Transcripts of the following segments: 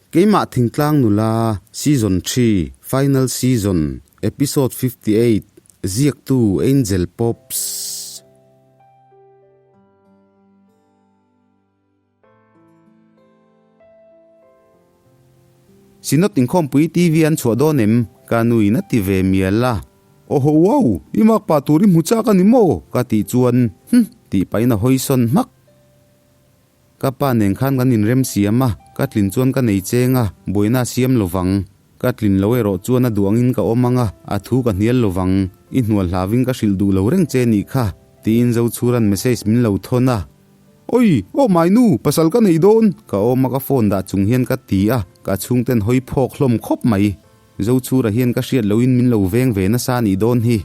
Keimah Thingtlang Nula, Season xii, Final Season, Episode 58, Ziaktu Angel Pops. Synod inkhawmpui TV an chhuah dawn em? Ka nuin a ti ve mial a. Awhaw wow! I makpa tur i hmu chak a ni maw? Ka tih chuan, Hm! Tih pahin a hawi sawn hmak. Ka pa nen khan kan inrem siam a, ka tlin chuan ka nei cheng a, buaina a siam lo vang. Ka tlin lo erawh chuan a duh angin ka awm ang a, a thu ka hnial lo vang. I hnual hlauin ka hrilh duh lo reng che nih kha, tiin Zochhura'n message min lo thawn a. Oi! Aw mai nu, pasal ka nei dawn! Ka awm a ka phone dah chung hian ka ti a, ka chhungten hawi phawk hlawm khawp mai. Zochhura hian ka hriat lohin min lo veng ve nasa nih dawn hi.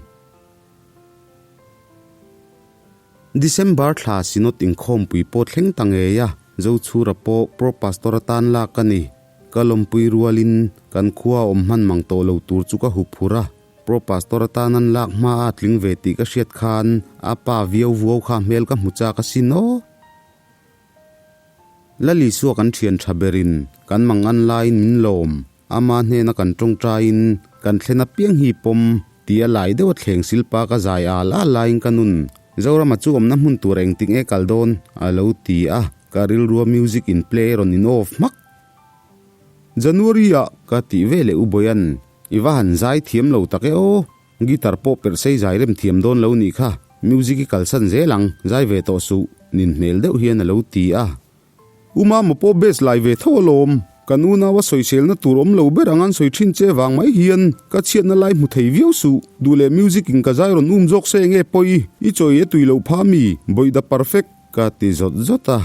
December thla Synod inkhawmpui pawh thleng ta ngei a, Zochhura pawh Pro Pastor atan lak a ni. Ka lawmpui rualin kan khua a awm hman mang tawh lo tur chu ka hup phur a, Pro Pastor atan an lak hma a tling ve tih ka hriat khan a pa viau vuau kha hmel ka hmu chak asin aw. Lalisua kan thian tha berin kan mang an laiin min lawm. Ama hnena kan tawngtaiin kan thlen apiang hi pawm tia lai deuha thleng silpa ka zai al al laiin ka nun Zorama chu awmna hmun tur engtik nge kal dawn a lo ti a, ka rilrua music in play rawn in off hmak. January ah ka tih ve leh U Boyan, i va han zai thiam lo tak e aw, guitar pawh perh sei zai rem thiam dawn lo nih kha, music i kalsan zel ang, zai ve tawh suh, nin hmel deuh hian a lo ti a. U Mama pawh base lai ve tho alawm. Kan unaua sawiselna tur awm lo ber ang an sawi thin che vang mai hian ka chhiatna lai hmu thei viau suh. Duh leh music in ka zai rawn um zawk se enge pawi i chawi e tui loh pha mi, bawih da perfect ka ti zawt zawt a.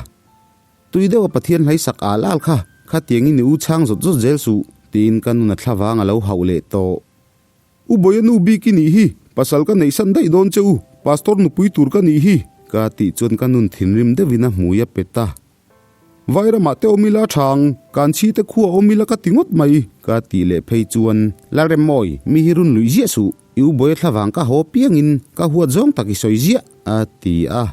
Tui deuha Pathian hlai sak al al kha, khatiangin i u chhang zawt zawt zel suh, tiin ka nuna thlavang a lo hauh leh tawh. U Bawia nu bik i nih hi, pasal ka neihsan daih dawn che u, pastor nupui tur ka nih hi, ka tih chuan ka nun thinrim deuhin a hmui a pet a. Vairamah te awm ila thang, kan chhi te khua awm ila ka ti ngawt mai, ka tih leh phei chuan, Lalremmawi, mi hi run luih ziah suh, i U Bawia thlavang ka haw piangin ka huat zawng tak i sawi ziah, a ti a.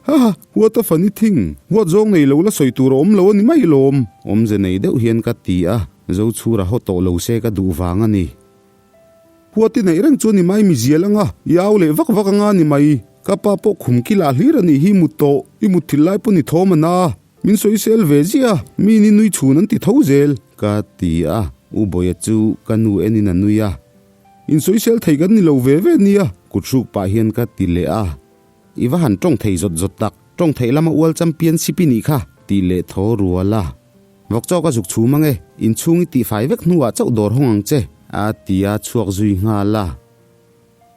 Ha ha, what a funny thing, huat zawng nei lo la sawi tur a awm lo a ni mai lawm, awmze nei deuh hian ka ti a, Zochhura haw tawh lo se ka duh vang a ni. Huat i neih reng chu ni mai mi zial anga, i au leh vak vak anga ni mai. Ka pa pawh khum kilah hlir a nih hi mut tawh, i mut thil lai pawn i thawm a na. Min sawisel ve ziah a, mi ni nui chhun an ti tho zel, ka ti a, U Bawia chu ka nu enin a nui a. Insawisel thei kan ni lo ve ve nia, kut hruk pah hian ka ti leh a. I va han tawng thei zawt zawt tak, tawng theih lama ual championship i nih kha, tih leh thaw rual a. Vawk chaw ka zuk chhum ange, inchhung i tihfai vek hnuah chauh dawr hawng ang che, a ti a chhuak zui nghal a.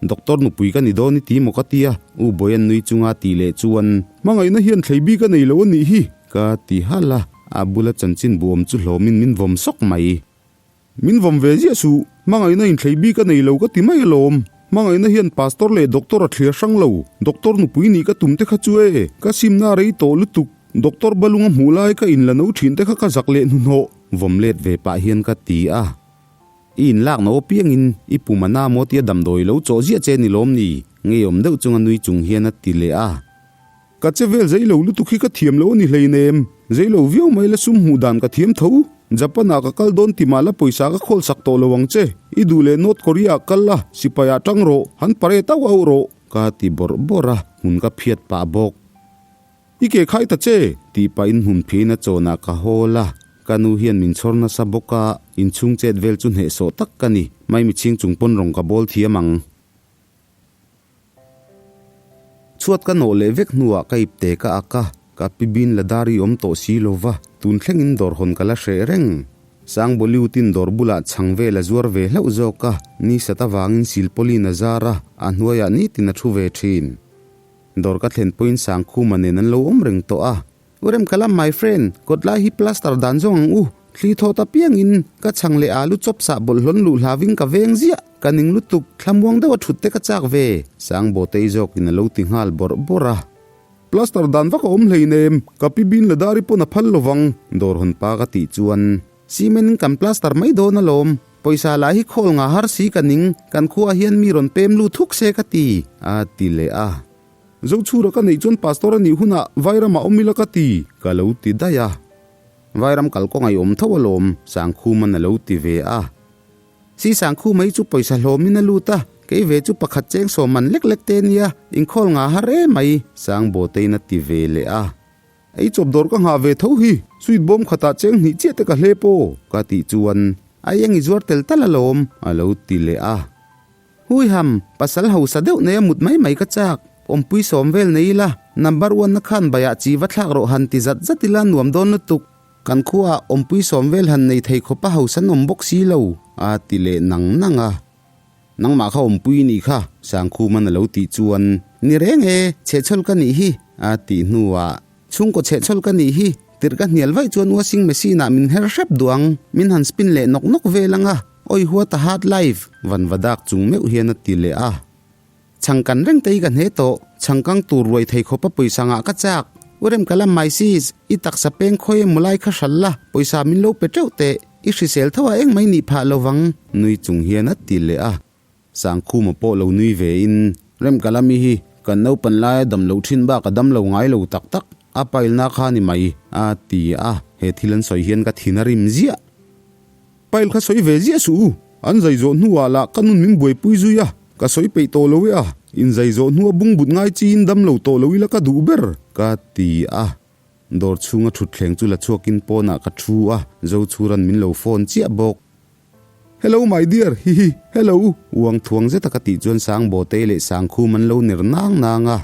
Doctor nupui ka ni dawn i ti maw ka ti a, U Boyan nui chunga tih leh chuan, Hmangaihna hian thlei bik a nei lo a nih hi, ka ti halh a, a bula chanchin buawm chu hlawmin min vawm sawk mai. Min vawm ve ziah suh, hmangaihna inthlei bik a nei lo ka ti mai alawm. Hmangaihna hian pastor leh doctor a thliar hrang lo, doctor nupui nih ka tum te kha chu e, ka simna a rei tawh lutuk, doctor balunga hmuh lai ka inla no thin te kha ka zak leh hnuhnawh, vawm let ve pah hian ka ti a. I inlak no apiangin i pum a na maw tia damdawi lo chawh ziah che ni lawm ni? Ngeiawm deuh chunga nui chung hian a ti leh a. Ka che vel zei lo lutuk hi ka thiam lo a ni hleinem. Zei lo viau mai la sum hmuh dan ka thiam tho. Japan ah ka kal dawn ti mah la pawisa ka khawl sak tawh lo ang che. I duh leh North Korea ah kal la, sipai ah tang rawh, han pare tauh auh rawh. Ka ti bawrh bawrh a, hmun ka phiat pah bawk. I ke khai ta che! Tih pahin hmun phiain a chawnah ka hawl a. Ka nu hian min chhawr nasa bawk a, inchhung chet vel chu hnehsawh tak ka ni. Maimichhing chung pawn rawng ka bawl thiam ang. Chhuat ka nawh leh vek hnuah ka ipte ka ak a, ka pi bin la dar i awm tawh si lo va, tun thlengin dawr hawn ka la hreh reng. Sang Bollywood-in dawr bulah chhang vel a zuar ve hlauh zawk a, ni sat avangin silpawlin a zar a, a hnuaiah nitin a thu ve thin. Dawr ka thlen pawhin Sangkhuma nen an lo awm reng tawh a, U Remkalam my friend, kawt lai hi plaster dan zawng ang u, thli thawt apiangin ka chhang leh alu chawp sah bawlhhlawn luh hlavin ka veng ziah, ka ning lutuk, thlamuang deuh a thut te ka chak ve, Sangbawtei zawkin a lo ti nghal bawrh bawrh a. Plaster dan vak a awm hleinem, ka pi bin la dari pawn a phal lovang, dawr hawn pa ka tih chuan cement in kan plaster mai dawn alawm, pawisa lah hi khawl nga har si ka ning, kan khuaah hian mi rawn pem lut huk se ka ti, a ti leh a. Zochhura ka neih chuan pastor a nih hunah Vairamah awm ila ka ti, ka lo ti daih a. Vairam kalkawng a i awm tho alawm, Sangkhuman a lo ti ve a. Si Sangkhuma hi chu pawisa hlawmin a lut a, kei ve chu pakhat cheng sawm man lek lek te nia, inkhawl nga har em mai, Sangbatein a ti ve leh a. Ei chawp dawr ka nghah ve tho hi, sweet bawm khatah cheng hnih chiah te ka hlep aw, ka tih chuan ai eng i zuar tel tal alawm, a lo ti leh a. Huiham, pasal hausa deuh nei a mut mai mai ka chak, awmpui sawm vel nei ila, number one na khan baiah chi va thlak rawh han ti zat zat ila nuam dawn lutuk, kan khuaah awmpui sawm vel han nei thei khawpa hausa an awm bawk si lo, a ti leh nang nang a. Nangmah kha awmpui i nih kha, Sangkhuman a lo tih chuan, Ni reng e, chhehchhawl ka nih hi, a tih hnuah, Chhungkaw chhehchhawl ka nih hi, tirh ka hnial vaih chuan washing machine ah min her hrep duh ang, min han spin leh nawk nawk vel ang a, Oi what a hard life! Van va dak chung meuh hian a ti leh a. Chhangkan reng te hi ka hne tawh, chhangkang tur ruai thei khawp a pawisa ngah ka chak. U rem ka lam mai sis, i taksa peng khawi emaw lai kha hral la, pawisa min lo pe teuh teh, i hrisel tho a eng mai nih phah lo vang, nui chung hian a ti leh a. Sangkhuma pawh lo nui ve in, Rem ka lam i hi, kan naupan laia dam loh thin bak a dam lo ngai lo tak tak, a pailna kha ni mai, a ti a, he thil an sawi hian ka thin a rim ziah. Pail kha sawi ve ziah suh u, an zai zawh hnuah lah ka nun min buaipui zui a, ka sawi peih tawh lo e a, in zai zawh hnua bungbut ngai chiin dam lo tawh lo ila ka duh ber, ka ti a. Dawr chhunga thutthleng chu la chhuakin pawnah ka thu a, Zochhuran min lo phone chiah bawk. Hello my dear, hihi, hello, uang thuang zeta ka tih chuan Sangbawtei leh Sangkhum an lo ner nang nang a.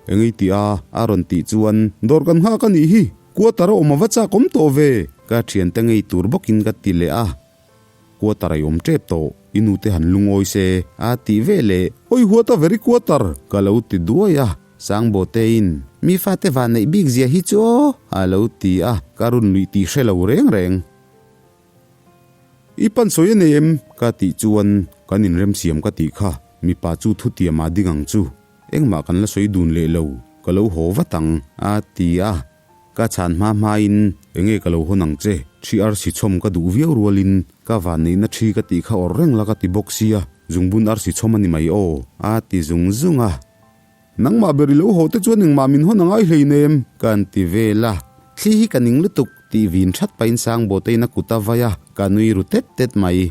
Engei tih a, a rawn tih chuan, Dawr kan nghak a nih hi, quarter a awm a va chak awm tawh ve, ka thiante ngei tur bawkin ka ti leh a. Quarter a i awm tep tawh, i nute han lungawi se, a tih ve leh, Oi what a very quarter, ka lo ti duai a. Sangbawtein, Mi fate van neih bik zia hi chu aw, a lo ti a, ka run luih tih hre lo reng reng. I pan sawi a nei em? Ka tih chuan, Kan inremsiam ka tih kha, mipa chu thutiam ah ding ang chu. Engmah kan la sawi dun leh lo, ka lo haw vat ang, a ti a. Ka chhan hma hmain, Enge ka lo hawn ang che, thi arsi chhawm ka duh viau rualin ka vanneihna thi ka tih kha awrh reng la ka ti bawk sia, zungbun arsi chhawm a ni mai aw, a ti zung zung a. Nangmah ber i lo haw te chuan engmah min hawn a ngai hleinem, ka han ti vel a. Thli hi ka ning lutuk, tih vin that pahin Sangbawtein a kut a vai a, ka nui ru tet tet mai.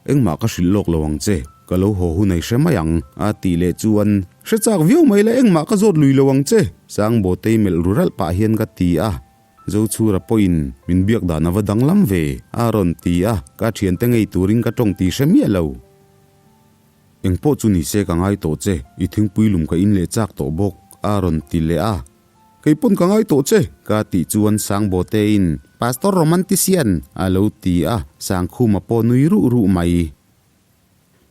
Engmah ka hrilh lawk lo ang che, ka lo haw hun ai hre mai ang, a tih leh chuan, Hre chak viau mai la engmah ka zawt lui lo ang che, Sangbawtei melh ru ralh pah hian ka ti a. Zochhura pawhin min biak dan a va danglam ve, a rawn ti a, ka thiante ngei turin ka tawng tih hre miah lo. Eng pawh chu ni se ka ngai tawh che, i thingpui lum ka in leh chak tawh bawk, a rawn ti leh a. Kei pawn ka ngai tawh che, ka tih chuan Sangbawtein, Pastor Romantician, a lo ti a, Sangkhuma pawh nui ruh ruh mai.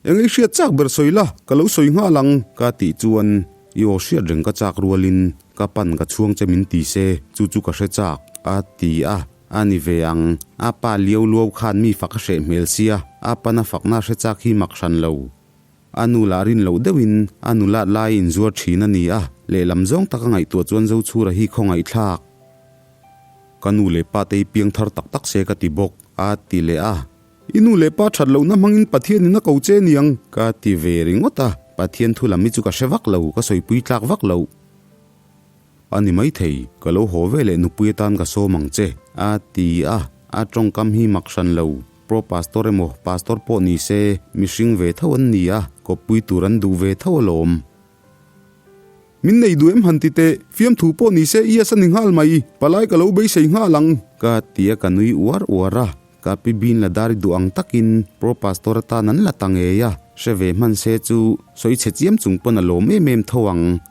Eng i hriat chak ber sawi la, ka lo sawi nghal ang, ka tih chuan i aw hriat reng ka chak rualin ka pan ka chhuang che min ti se, chu chu ka hre chak, a ti a. A ni ve ang, a pa liau luau khan mi fak a hreh hmel sia, a pana fakna hre chak hi mak hran lo. A nu lah rin loh deuhin a nulat lai inzuar thin a ni a, lehlam zawng taka ngaihtuah chuan Zochhura hi khawngaihthlak. Ka nu leh pa te hi piang thar tak tak se ka ti bawk, a ti leh a. I nu leh pa that lohna hmangin Pathian in a ko che niang, ka ti ve ringawt a, Pathian thu lam hi chu ka hre vak lo, ka sawipui tlak vak lo. A ni maithei, ka lo haw ve leh nupui atan ka sawm ang che, a ti a, a tawngkam hi mak hran lo. Pro Pastor emaw Pastor pawh ni se, mihring ve tho an ni a, kawppui tur an duh ve tho alawm. Min nei duh em han ti teh, fiamthu pawh ni se i asa ni nghal mai, palai ka lo beisei nghal ang, ka ti a ka nui uar uar a, ka pi bin la dar i duh ang takin Pro Pastor atan an la ta ngei a, hre ve hman se chu sawi chhe chiam chung pawn a lawm em em tho ang.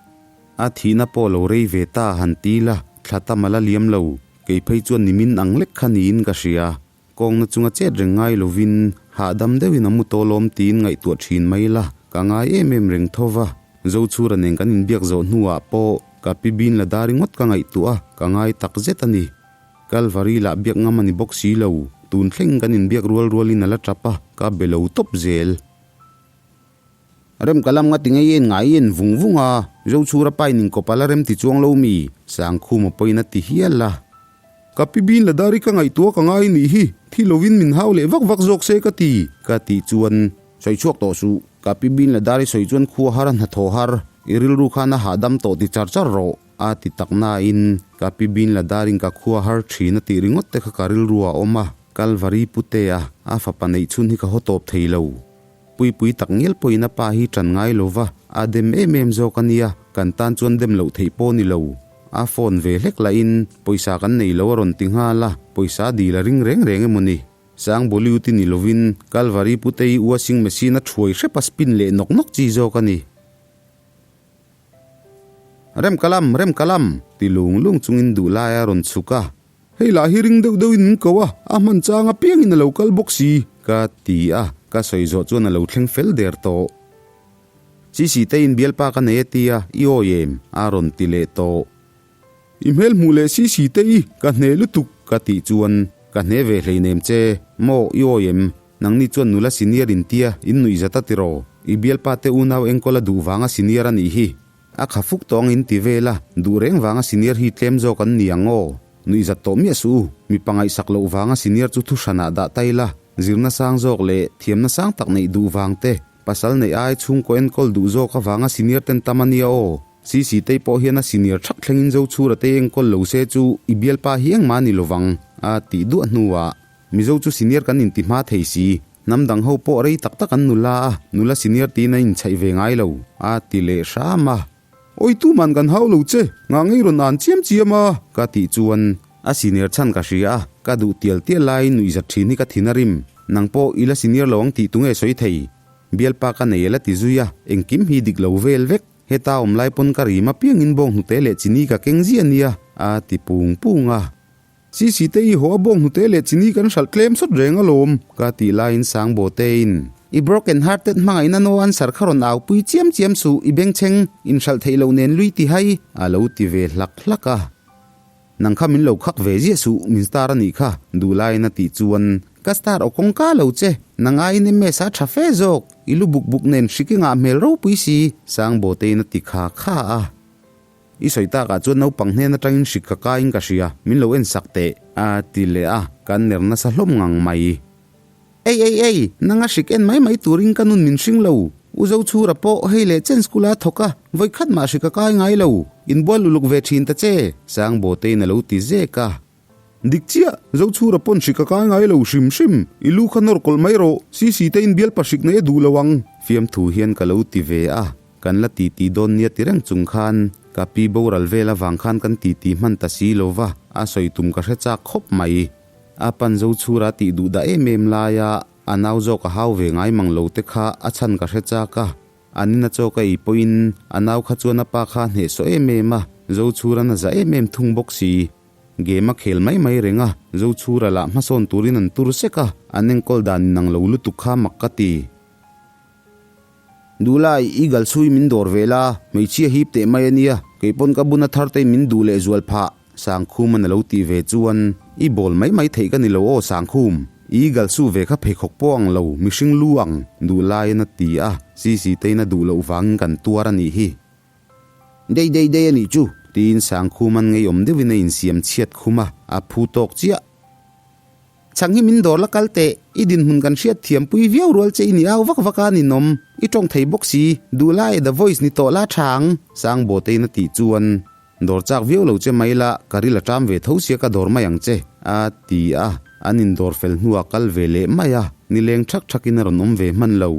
A thihna pawh lo rei ve ta han ti la, thla tam a la liam lo, kei phei chuan nimin ang lek kha niin ka hria. Kawngna chunga chet reng ngai lovin hahdam deuhin a mu tawlawm tiin ngaihtuah thin mai la, ka ngai em em reng tho va. Zochhura nen kan inbiak zawh hnuah pawh ka pi bin la dar ringawt ka ngaihtuah a, ka ngai tak zet a ni. Kalvari lah biak ngam a ni bawk si lo, tun thleng kan inbiak rual rualin a la tap a, ka be lo tawp zel. Rem ka lam nga ti ngei en ngai en vung vung a, Zochhura pa in inkawp a la rem ti chuang lo mi? Sangkhuma pawhin a ti hial a. Ka pi bin la dari ka ngaihtuah ka ngai nih hi, thi lovin min hau leh vak vak zawk se ka ti, ka tih chuan sawi chhuak tawh suh. Ka pi bin la dari sawi chuan khua har a hnathawh har, i rilru khan a hahdam tawh ti char char rawh. a ti tak nain ka pi bin la darin ka khua har thin a tih ringawt te kha ka rilru a awm a, Kalvari Putea a fapa neih chhun hi ka haw tawp thei lo. Puipui tak ngial pawhin a pa hi tan ngai lo va, a dem em em zawk a nia, kan tan chuan dem loh theih pawh ni lo. A phone ve hlek lahin pawisa kan nei lo a rawn ti nghal a, pawisa dil a ring reng reng emaw ni. Sang Bollywood i ni lovin Kalvari Putei washing machine a thuai hrep a spin leh nawk nawk chi zawk a ni. Rem kalam, rem kalam! ti lung lung chungin duh lai a rawn chhuk a. Hei lah hi ring deuh deuhin min ko a, a hman chang apiangin a lo kal bawk si, ka ti a, ka sawi zawh chuan a lo thleng fel der tawh. Chi si te in bialpa ka nei a tia, i awi em? a rawn ti leh tawh. I hmel hmuh leh si si te i, ka hne lutuk, ka tih chuan, Ka hne ve hleinem che, maw, i awi em? Nangni chuan nula senior in tia, in nuih zat a tiraw? I bialpa te unau enkawl a duh vanga senior a nih hi. A kha fuk tawng in ti vel a, duh reng vanga senior hi tlem zawk an ni ang aw. Nuih zat tawh miah suh u, mi pangaihsak loh vanga senior chu thu hranah dah tai la, zirna sang zawk leh thiamna sang tak neih duh vang te, Pasal neih ai chhungkaw enkawl duh zawk avanga senior ten tam a nia aw. Sisi tei pawh hian a senior thak thlengin Zochhura tei enkawl lo se chu i bialpa hi engmah a ni lovang a tih duah hnuah Mizo chu senior kan inti hma thei si, hnam dang ho pawh rei tak tak an nula a, nula senior tiin an inchhaih ve ngai lo a ti leh hram a. Awi tuman kan hau lo che, ngah ngei rawn an chiam chiam a ka tih chuan a senior chhan ka hria a, ka duh tial tial laiin nuihzat thin hi ka thin a rim, nang pawh i la senior lo ang tih tunge sawi thei? Bialpa ka nei a la ti zui a, engkim hi dik lo vel vek, heta awm lai pawn ka rim apiangin bawng hnute leh chini ka keng ziah nia a ti pung pung a. Sisi te i haw a bawng hnute leh chini kan hralh tlem sawt reng alawm, ka tih laiin Sangbo tein, I broken hearted hmangaihna no answer kha rawn au pui chiam chiam suh, i bengchheng, in hralh theih loh nen lui ti hai, a lo ti ve hlak hlak a. Nang kha min lo khak ve ziah suh, min star a nih kha, duh laiin a tih chuan, Ka star aw kawngka lo che, nang aiin MS a tha fe zawk, i lu buk buk nen hrik i ngah hmel ropui si, Sangbo tein a ti kha kha a. I sawi takah chuan naupang hnen atangin hrik ka kaiin ka hria, min lo en sak teh, a ti leh a, kan ner nasa hlawm ngang mai. Ei ei ei, nanga hrik en mai mai turin ka nun min hring lo. U Zochhura pawh hei leh chen school a thawk a, vawi khat mah hrik ka kai ngai lo. Inbual luluk ve thin ta che, Sangbaw-tein a lo ti zek a. Dik chiah, Zochhura pawn hrik ka kai ngai lo hrim hrim, i lu kha nawr kawlh mai rawh, Sisi te in bialpa hrik nei a duh lo ang. Fiamthu hian ka lo ti ve a, kan la titi dawn nia ti reng chung khan ka pi boral vel avang khan kan titi hman ta si lo va, a sawi tum ka hre chak khawp mai. A pan Zochhura tih duh dah em em laia a nau zawk a hau ve ngai mang lo te kha a chhan ka hre chak a, An ina chaw ka ei pawhin a nau kha chuan a pa kha a hnehsawh em em a, Zochhura'n a za em em thung bawk si. Game a khel mai mai reng a, Zochhura lah hmasawn turin an tur sek a, an enkawl dan inang lo lutuk kha mak ka ti. Duhlai, i gal chhui min dawr ve la, hmeichhia hip teh mai a nia, kei pawn ka buna thar tein min duh leh zual phah, Sangkhum-an a lo tih ve chuan, I bawl mai mai theih ka ni lo aw Sangkhum, i gal su ve kha pheikhawk pawh ang lo, mihring lu ang, duhlaiin a ti a, Sisi tein a duh loh vangin kan tuar a nih hi. Dei dei dei a nih chu, tiin Sangkhum-an ngeiawm deuhin a insiam chhiat khum a, a phu tawk chiah. Chhang hi min dawr la kal teh, i dinhmun kan hriat thiam pui viau rual che i ni au vak vak a ninawm, i tawng thei bawk si, duh lai the voice ni tawh la tha ang, Sangbawtein a tih chuan, Dawr chak viau lo che mai la, ka ril a ṭam ve tho sia ka dawr mai ang che, a ti a, an indawr fel hnuah kal ve leh mai a, nileng ṭhak ṭhakin a rawn awm ve hman lo.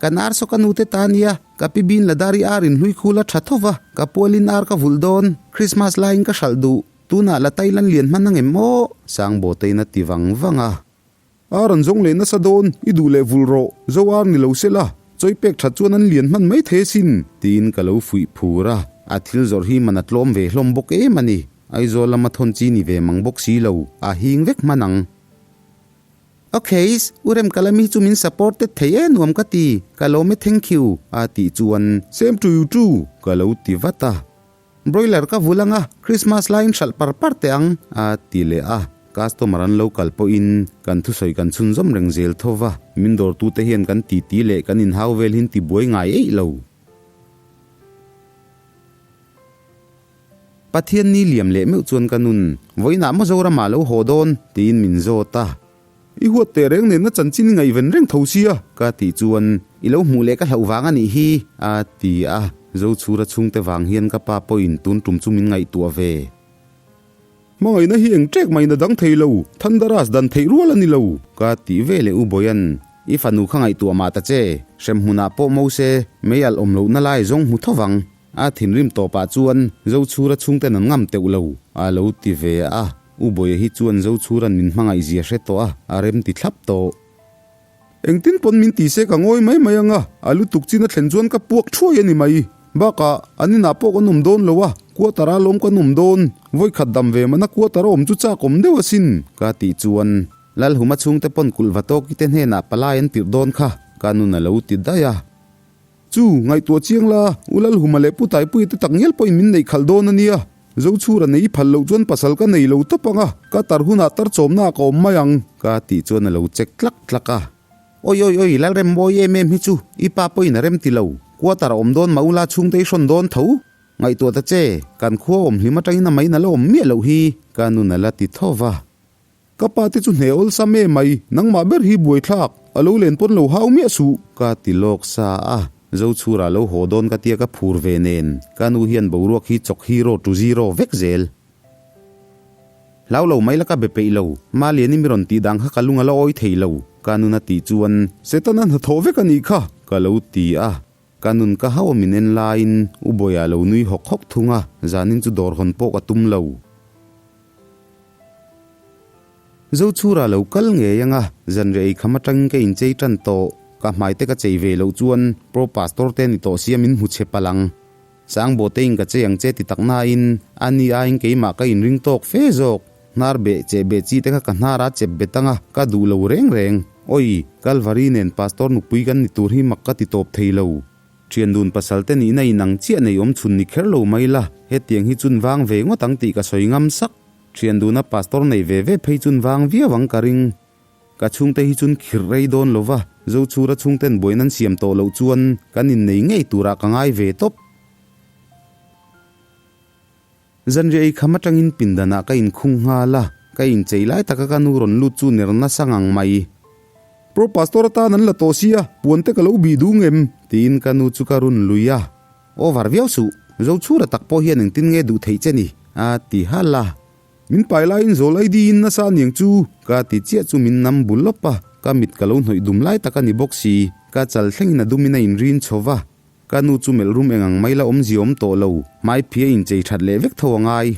Kan ar saw ka nute ta nia, ka pi bin la dar i ar inhlui khul a ṭha tho va, ka pualin ar ka vulh dawn, Christmas laiin ka hralh duh. Tunah la Thailand lian hman ang em aw? Sangbawtein a ti vang vang a. Ar an zawng leh nasa dawn, i duh leh vulh rawh, zo ar ni lo se la, chawi pek that chuan an lian hman mai thei asin, tiin ka lo fuih phur a. A thil zawrh hi man a tlawm ve hlawm bawk em a ni. Aizawl lama thawn chi ni ve mang bawk si lo, a hing vek hman ang. Okay, u Remkalami hi chu min supported thei e nuam ka ti, ka lawm e thank you, a tih chuan Same to you too, ka lo ti vat a. Broiler ka vul anga Christmas laiin hralh par par teh ang, a ti leh a. Customer an lo kal pawhin kan thusawi kan chhunzawm reng zel tho va, min dawrtute hian kan titi leh kan inhau vel hin tibuai ngai eih lo. Pathian ni liam leh meuh chuan ka nun, Vawiinah maw Zoramah lo haw dawn? tiin min zawt a. I huat teh reng nena chanchin i ngaihven reng tho sia, ka tih chuan, I lo hmuh leh ka hlauh vang a nih hi, a ti a. Zochhura chhungte vang hian ka pa pawhin tun tum chu min ngaihtuah ve. Hmangaihna hi eng ṭek mai na dang thei lo, Thunderous dan theih rual a ni lo, ka ti ve leh U Bawian. I fanu kha ngaihtuah mah ta che, hremhmunah pawh Mose mei alh awm lohna lai zawng hmu tho vang. A thinrim tawpah chuan Zochhura chhungten an ngam teuh lo, a lo ti ve a. U Bawia hi chuan Zochhura'n min hmangaih zia hre tawh a, a rem ti thlap tawh. Engtin pawn min ti se ka ngawi mai mai ang a, a lutuk chin a thlen chuan ka puak thuai a ni mai. Bakah, an inah pawh kan awm dawn lo a, quarter a lawm kan awm dawn. Vawikhat dam ve mana quarter a awm chu chak awm deuh asin, ka tih chuan Lalhuma chhungte pawn kulh va tawki te hnenah palai an tirh dawn kha, ka nun a lo ti daih a. Chu, ngaihtuah chiang la, U Lalhuma leh Pu Taipuia te tak ngial pawhin min neih khalh dawn a nia. Zochhura nei i phal loh chuan pasal ka nei lo tawp ang a, ka tar hunah tar chawmnaah ka awm mai ang, ka tih chuan a lo chek tlak tlak a. Oi oi oi, Lalrem mawi em em hi chu i pa pawhin a rem ti lo, quarter a awm dawn mah ula chhungte i hrawn dawn tho. Ngaihtuah ta che, kan khua awm hlim atangin a main a la awm miah loh hi, ka nun a la ti tho va. Ka pa te chu hne awlsam em mai, nangmah ber hi buaithlak, a lo len pawn lo hau miah suh, ka ti lawk sa a. Zochhura lo haw dawn ka tia ka phur ve nen, ka nu hian boruak hi chawk hero to zero vek zel. Hlau lo mai la ka be peih lo, Maliani mi rawn tih dang kha ka lung a la awi thei lo, ka nun a tih chuan Setana hnathawh vek a nih kha, ka lo ti a. Ka nun ka hau a min en laiin U Bawia lo nui hawk hawk thung a, zanin chu dawr hawn pawh ka tum lo. Zochhura lo kal ngei anga zanriah ei kham atangin ka inchei tan tawh. Ka hmai te ka chei ve loh chuan Pro Pastor te ni tawh sia min hmu chhe palh ang. Sangbaw te in ka chei ang che ti tak nain a ni aiin keimah ka inring tawk fe zawk. Hnar beh cheh beh chi te kha ka hnar a chep bet anga ka duh lo reng reng. Oi, Kalvari nen Pastor nupui kan ni tur hi mak ka ti tawp thei lo. Thian dun pasal te nihna in ang chiah nei awm chhun ni kher lo mai la, hetiang hi chun vang ve ngawt ang tih ka sawi ngam sak. Thian duna pastor nei ve ve phei chun vang viau ang ka ring. Ka chhungte hi chun khirh rei dawn lo va, Zochhura chhungten buain an siam tawh loh chuan kan innei ngei turah ka ngai ve tawp. Zanriah ei kham atangin pindanah ka inkhung nghal a, ka inchei lai taka ka nu rawn lut chu ner nasa ngang mai. Pro Pastor atan an la tawh sia, puan te ka lo bih duh ngem? Tiin ka nu chu ka run lui a. Over viau suh, Zochhura tak pawh hian engtin nge duh theih che ni? a ti hal a. Min pai laiin zawl ai diin nasa aniang chu ka ti chiah chu min nam bul lawp a, ka mit ka lo hnawih dum lai tak a ni bawk si, ka chal thlengin a dumin a inrin chho va. Ka nu chu melh rum eng ang mai la awmzia awm tawh lo, hmai phia inchei that leh vek tho a ngai.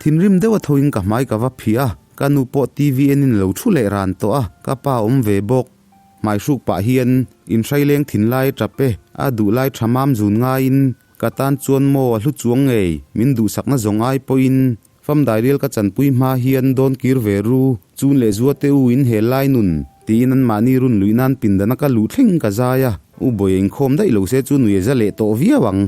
Thinrim deuh a thoin ka hmai ka va phih a, ka nu pawh TV enin a lo thu leh ran tawh a, ka pa awm ve bawk. Hmai hruk pah hian inhrai leng thin lai a tap e, a duh lai tha mam zun ngaiin ka tan chuan maw a hlu chuang ngei, min duhsakna zawng ai pawhin Fam dairial ka chanpui hma hian dawn kir ve ru, chun leh zua te u in hel lai nun, tiin an mahni run luih nan pindana ka luh thleng ka zai a, u Bawia inkhawm daih lo se chu nuih a za leh tawh viau ang.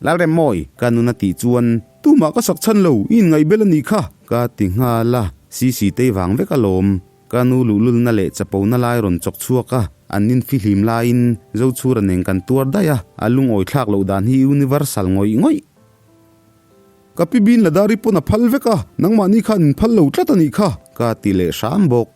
Lalremmawi, ka nun a tih chuan, Tumah ka sak chhan lo, i inngaihbel a nih kha, ka ti nghal a, Sisi tei vang vek alawm. Ka nu luhlulna leh chapona lai rawn chawk chhuak a, an infihlim laiin Zochhura nen kan tuar daih a, a lungawi thlak loh dan hi universal ngawih ngawih. Ka pi bin ladari pawn a phal vek a, nangmahni khan in phal lo tlat a nih kha, ka ti leh hram bawk.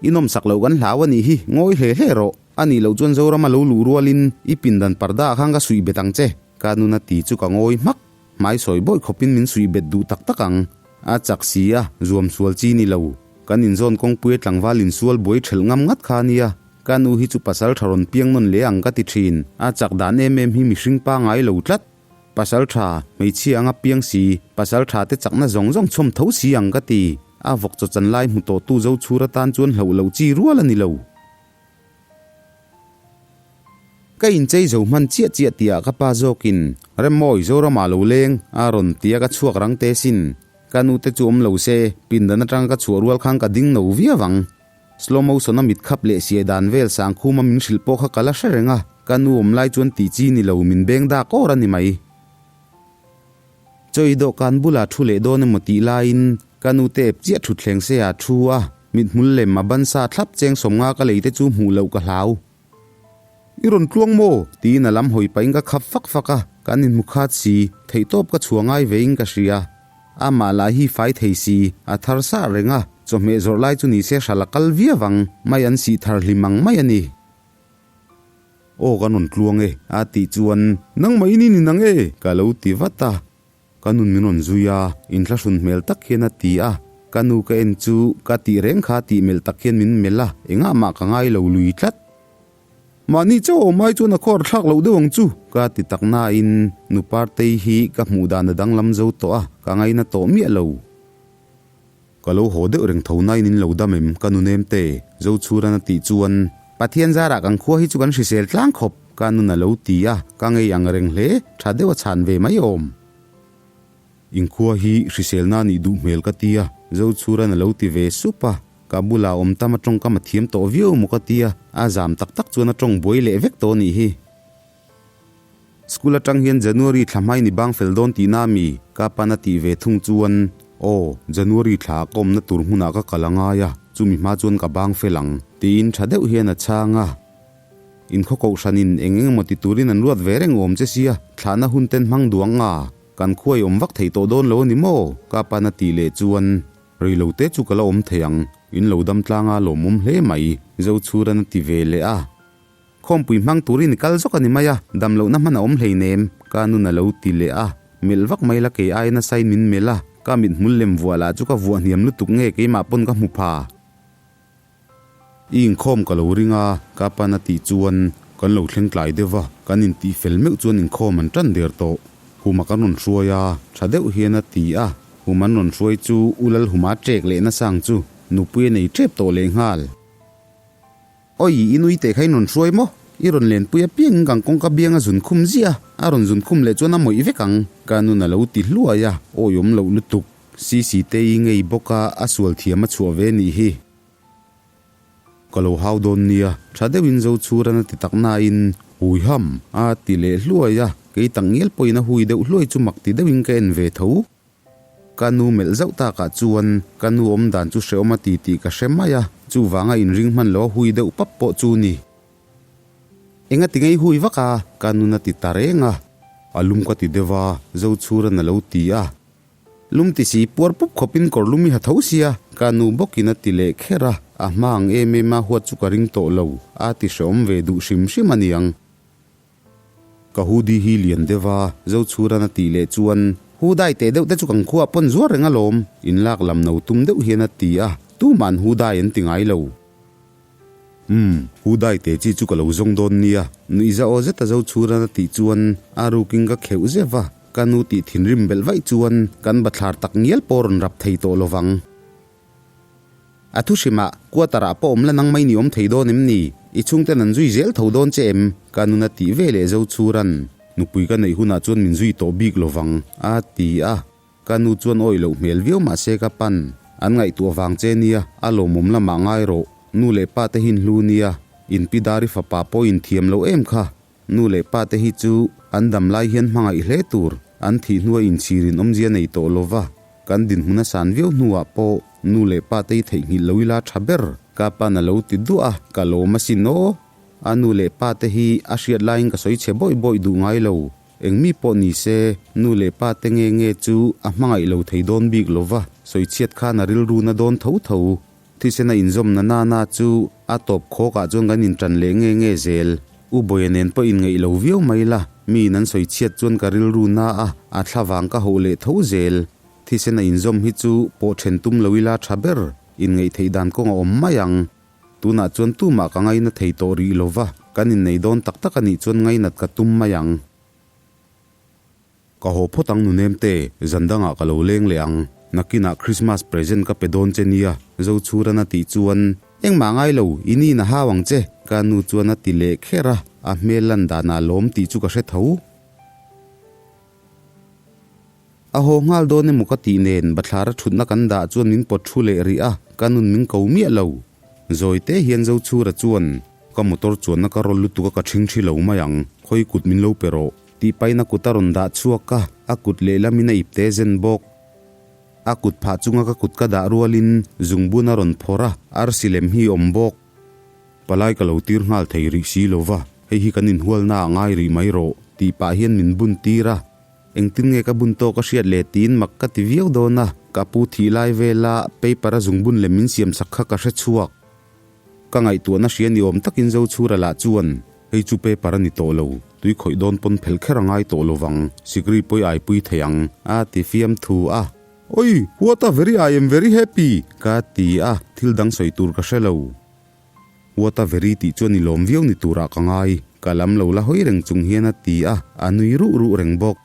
I nawmsak loh kan hlau a nih hi, ngawi hle hle rawh. A nih loh chuan Zoram a lo luh rualin i pindan parda ah khan ka suih bet ang che, ka nun a ti chu ka ngawi hmak. Hmai sawi bawi khawpin min suih bet duh tak tak ang. A chak si a, zuam sual chi ni lo. Kan inzawn kawngpui a tlangval insual buai ṭhelh ngam ngat kha a nia. Ka nu hi chu pasal ṭha rawn piang nawn leh ang ka ti ṭhin. A chak dan em em hi mihring pangai lo tlat. Pasal tha, hmeichhia anga piang si, pasal tha te chakna zawng zawng chhawm tho si ang ka ti. A vawk chaw chan lai hmu tawh tu zo chhur atan chuan hlauh loh chi rual a ni lo. Ka inchei zo hman chiah chiah tihah ka pa zawkin, Remmawi, Zoramah lo leng, a rawn ti a ka chhuak rang te sin. Ka nu te chu awm lo se, pindan atanga ka chhuah rual khan ka ding no viau ang. Slow motion a mit khap leh siai dan vel sangkhuma min hrilh pawh kha ka la hre reng a, ka nu awm lai chuan tih chi ni lo min beng dak awr a ni mai. Chawi dawhkan bulah thu leh dawn emaw tih laiin ka nu te ep chiah thutthleng se ah thu a, mithmul lem a ban sa thlap cheng sawmnga ka lei te chu hmuh loh ka hlau. I rawn tluang maw? tiin a lam hawi pahin ka khap fak fak a, kan inhmu khat si, theihtawp ka chhuah ngai vein ka hria. Amah lah hi fai thei si, a thar sah reng a, chawhmeh zawrh lai chu ni se hral a kal viau ang, mai an sih thar hlim ang mai a ni. Aw kan rawn tluang e a tih chuan Nangmah in i ni nang e ka lo ti vat a. Ka nun min rawn zui a, inthlahrun hmel tak hian a ti a. Ka nu ka en chu ka tih reng kha tih melh tak hian min melh a, engah mah ka ngai lo lui tlat. Mahni chauh awm ai chuan a khawr thlak loh deuh ang chu ka ti tak nain nu Partei hi ka hmuh dan a danglam zo tawh a, ka ngaina tawh miah lo. Ka lo haw deuh reng tho nain in lo dam em ka nu nem te Zochhuran a tih chuan Pathian zarah kan khua hi chu kan hrisel tlang khawp ka nun a lo ti a, ka ngei ang reng hle, tha deuh a chhan ve mai awm. Inkhua hi hriselna a nih duh hmel ka ti a, Zochhuran a lo ti ve sup a, ka bulah awm tam a tawngkam a thiam tawh viau maw ka ti a, a zam tak tak chuan a tawng buai leh vek tawh a nih hi. School atang hian January thla hmai ni bang fel dawn tihna ami? Ka pan a tih ve thung chuan, Aw, January thla ka awmna tur hmunah ka kal a ngai a, chumi hma chuan ka bang fel ang, tiin tha deuh hian a chhang a. Inkhaw kohhranin eng eng emaw ti turin an ruat ve reng awm che sia, thlahna hun ten hmang duang nga, kan khuai awm vak thei tawh dawn lo a ni maw? Ka pan a tih leh chuan, Rei lo te chu ka la awm thei ang, in lo dam tlanga lawmawm hle mai, Zochhuran a ti ve leh a. Khawmpui hmang turin i kal zawk a ni mai a, dam lohna hman a awm hleinem, ka nun a lo ti leh a. Melh vak mai la kei ai nasain min melh a, ka mithmul lem vuah lah chu ka vuah hniam lutuk nge keimah pawn ka hmu pha. I inkhawm ka lo ring a, ka pan a tih chuan kan lo thleng tlai deuh va, kan intih fel meuh chuan inkhawm an tan der tawh. Huma kan rawn hruai a, tha deuh hian a ti a, Hum an rawn hruai chu U Lalhuma ṭek leh nasang chu nupui a nei ṭep tawh lehnghal. Awi, i nui teh kha in rawn hruai maw? I rawn lenpui apiangin kan kawngka biang a zun khum ziah a, a rawn zun khum leh chuan a mawih vek ang, ka nun a lo ti hluai a, awi awm loh lutuk. Sisitei ngei bawk a, a sual thiam a chhuah ve nih hi. Ka lo hau dawn nia, tha deuhin Zochhuran a ti tak nain, Hui ham, a ti leh hluai a, kei tak ngial pawhin a hui deuh hluai chu mak ti deuhin ka en ve tho. Ka nu melh zauh takah chuan ka nu awm dan chu hrehawm a ti tih ka hre mai a, chuvanga inring hman lo a hui deuh pap pawh chu ni. Enga ti ngei hui vak a? Ka nun a ti ta reng a. A lum ka ti deuh a, Zochhuran a lo ti a. Lum ti si, puar pup khawpin kawr lum i ha tho sia, ka nu bawkin a ti leh kher a, a hma ang em em a huat chu ka ring tawh lo, a ti hrehawm ve duh hrim hrim a niang. Ka hoodie hi lian deuh a, Zochhuran a tih leh chuan, Hudai teh deuh te chu kan khuaah pawn zuar reng alawm, in lak lam no tum deuh hian a ti a, tuma'n hudai an ti ngai lo. Umm, hudai teh chi chu ka lo zawng dawn nia, nuihza aw zeta Zochhuran a tih chuan a rukin ka kheuh zeuh a, ka nu tih thinrim belh vaih chuan kan bathlar tak ngial pawh rawn rap thei tawh lovang. A thu hrimah, quarter-ah pawh awm la nang mai ni awm thei dawn em ni? I chhungten an zui zel tho dawn che em? Ka nun a tih ve leh Zochhuran. Nupui ka neih hunah chuan min zui tawh bik lovang, a ti a. Ka nu chuan awih loh hmel viau mah se ka pan. An ngaihtuah vang che nia, a lawmawm lamah ngai rawh. Nu leh pa te hin hlu nia, inpidari fapa pawh inthiam lo em kha. Nu leh pa te hi chu an dam lai hian hmangaih hle tur, an thih hnua inchhirin awmzia nei tawh lo va, kan dinhmun a san viau hnuah pawh nu leh pa te hi theihnghilh lo ila tha ber, ka pa'n a lo ti duah a, ka lawm asin aw. A nu leh pa te hi a hriat laiin ka sawi chhe bawih bawih duh ngai lo, eng mi pawh ni se nu leh pa te nge nge chu a hmangaih lo thei dawn bik lo va, sawi chhiat khan a rilru na dawn tho tho. Thisena inzawmna nana chu a tawp khawkah chuan kan intan leh nge nge zel. U Bawia nen pawh inngeih lo viau mai la, miin an sawi chhiat chuan ka rilru na a, a thlavang ka hauh leh tho zel. Thisena inzawm hi chu pawh then tum lo ila tha ber, inngeih theih dan kawng a awm mai ang. Tunah chuan tumah ka ngaina thei tawh rih lo va, kan innei dawn tak tak a nih chuan ngainat ka tum mai ang. Ka haw phawt ang nunem te, zan dangah ka lo leng leh ang. Nakinah Christmas present ka pe dawn che nia, Zochhuran a tih chuan, Engmah ngai lo, i niin a hau ang che, ka nu chuan a ti leh kher a, a hmel lan danah lawm tih chu ka hre tho. A haw nghal dawn emaw ka tih nen bathlara thutna kan dah chuan min pawt thu leh rih a, ka nun min ko miah lo. Zawi te hian Zochhura chuan, Ka motor chuanna ka rawl lutuk a ka ṭhing ṭhi lo mai ang, khawi kut min lo pe rawh. Tih paina kut a rawn dah chhuak a, a kut lehlamin a ipte zen bawk. A kut phah chunga ka kut ka dah rualin zungbun a rawn phawrh a, arsi lem hi awm bawk. Palai ka lo tir nghal thei rih si lo va, hei hi kan inhualna ah ngai rih mai rawh, tih pah hian min bun tir a. Engtin nge ka bun tawk a hriat leh tiin mak ka ti viau dawn a, ka pu thih lai vela paper a zungbun lem min siam sak kha ka hre chhuak. Ka ngaihtuahna hria ni awm takin Zochhura lah chuan. Hei chu paper a ni tawh lo, tui khawih dawn pawn phelh kher a ngai tawh lo vang, sikri pawi ai pui thei ang, a ti fiamthu a. Oi, what a very I am very happy! ka ti a, thil dang sawi tur ka hre lo. What a very tih chuan i lawm viau ni turah ka ngai, ka lam lo la hawi reng chung hian a ti a, a nui ruh ruh reng bawk.